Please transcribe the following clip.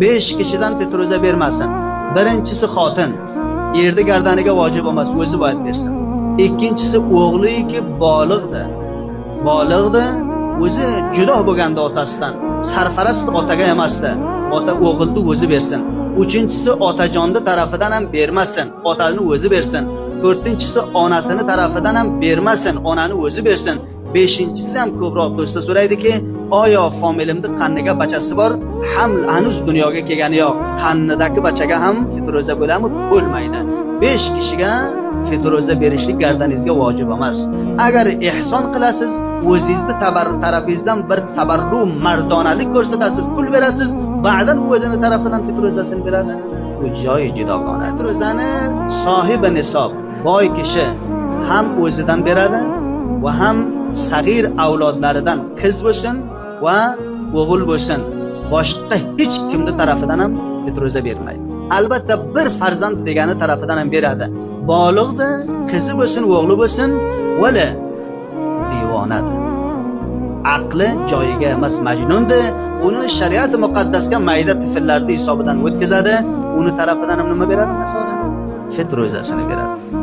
5 kishidan fitr bermasin. Birinchisi xotin. Erni gardaniga vojib emas, o'zi boyib bersin. Ikkinchisi o'g'liki bolig'di. Bolig'di, o'zi judo bo'lganda otasidan, sarfarast otaga emasdi. Ota o'g'ilni o'zi bersin. Uchinchisi otajonni tarafidan ham bermasin, otani o'zi bersin. To'rtinchisi onasini tarafidan ham bermasin, onani o'zi bersin. Beshinchisi ham ko'proq do'stlar so'raydiki, oyo fomilimni qanniga bachasi bor, ham hanuz dunyoga kelgani yo'q. Qannidagi bachaga ham fitr bo'ladimi? Bo'lmaydi. 5 kishiga fitr berishlik gardaningizga vojib emas. Agar ehson qilasiz, o'zingizni tarafingizdan bir tabarru mardonalik ko'rsatasiz, pul berasiz, ba'dan o'zini tarafidan fitr ro'zasini beradi. Bu joyi judogona. Fitr ro'zani sohibi nisob, boy kishi ham o'zidan beradi va ham sag'ir avlodlaridan qiz bo'lsin va o'g'il bo'lsin, boshqa hech kimni tarafidan ham fitr ro'za bermaydi. Albatta bir farzand degani tarafidan ham beradi. Bolig'di, qizi bo'lsin, o'g'li bo'lsin, vala devonadir. Aqli joyiga emas, majnundir. Uni shariat muqaddasga mayda tifllarni hisobidan o'tkazadi. Uni tarafidan ham nima beradi masalan? Fitr ro'zasini beradi.